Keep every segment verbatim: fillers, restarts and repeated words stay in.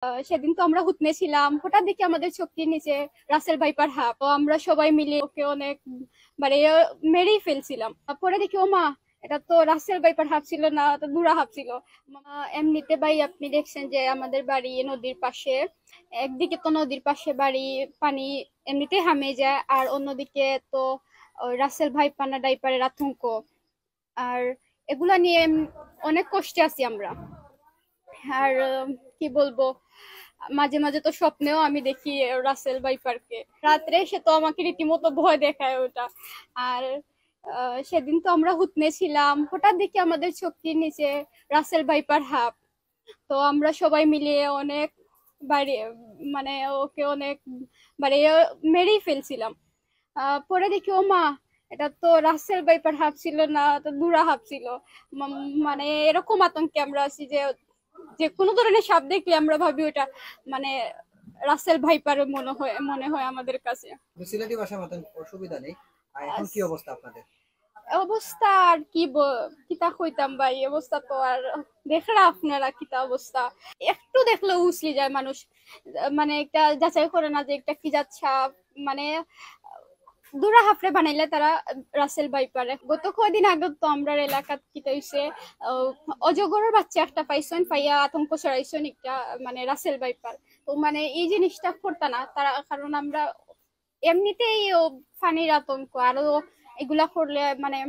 আহ, সেদিন তো আমরা হুতনে ছিলাম, হঠাৎ দেখি আমাদের চোখের নিচে রাসেল ভাইপার হাফ। তো আমরা সবাই মিলে ওকে অনেক, মানে, মেরেই ফেলছিলাম। পরে দেখি, ও মা, এটা তো রাসেল ভাইপার হাফ ছিল না, তো দুরা হাফ ছিল। মা, এমনিতে ভাই আপনি দেখছেন যে আমাদের বাড়ি নদীর পাশে, একদিকে তো নদীর পাশে বাড়ি, পানি এমনিতেই হামে যায়, আর অন্যদিকে তো ওই রাসেল ভাইপার না ডাইপারের আতঙ্ক। আর এগুলা নিয়ে এম-, অনেক কষ্টে আছি আমরা। আর, উম, কি বলবো, মাঝে মাঝে তো স্বপ্নেও আমি দেখি রাসেল ভাইপারকে। রাত্রে সে তো আমাকে রীতিমতো ভয় দেখায় ওটা। আর, আহ, সেদিন তো আমরা হুতনে ছিলাম, হঠাৎ দেখি আমাদের চোখের নিচে রাসেল ভাইপার হাফ। তো আমরা সবাই মিলে অনেক বাড়ি, মানে, ওকে অনেক বাড়ি মেরেই ফেলছিলাম। আহ, পরে দেখি, ও মা, এটা তো রাসেল ভাইপার হাফ ছিল না, তো দুরা হাফ ছিল। মা-, মানে, এরকম আতঙ্কে আমরা আছি যে যে কোনো ধরনের সাপ দেখলে আমরা ভাবি ওটা, মানে, রাসেল ভাইপার মনে হয়, মনে হয় আমাদের কাছে। আপনি সিলেটি ভাষা মাতেন, অসুবিধা নেই। আর এখন কি আস- অবস্থা আপনাদের? অবস্থা আর কি ব-, কিতা কইতাম ভাই, অবস্থা তো আর দেখরা আপনারা কিতা অবস্থা। একটু দেখলেও উছলি যায় মানুষ, মানে, একটা যাচাই করে না যে একটা কি জাত সাপ, মানে, দুরা হাফরে বানাইলে তারা রাসেল ভাইপারে। গত কয়দিন আগে তো আমরার এলাকাত কিতা হইছে, আহ, অজগরর বাচ্চা একটা পাইছইন, পাইয়া আতঙ্ক ছড়াইছইন একটা, মানে, রাসেল ভাইপার। তো, মানে, এই জিনিসটা করতা না তারা, কারণ আমরা এমনিতেই ও পানির আতঙ্ক, আরো এগুলা করলে, মানে,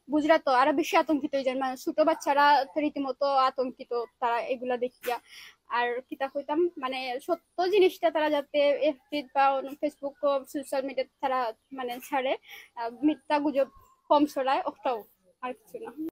বুঝরা তো, আরো বেশি আতঙ্কিত হয়ে যায়। মানে, ছোট বাচ্চারা তো রীতিমতো আতঙ্কিত তারা এগুলা দেখিয়া। আর কিতা কইতাম, মানে, সত্য জিনিসটা তারা যাতে এফবি বা অন্য Facebook ও সোশ্যাল মিডিয়াত তারা, মানে, ছাড়ে, আহ, মিথ্যা গুজব কম ছড়ায়, ওটাও, আর কিছু না।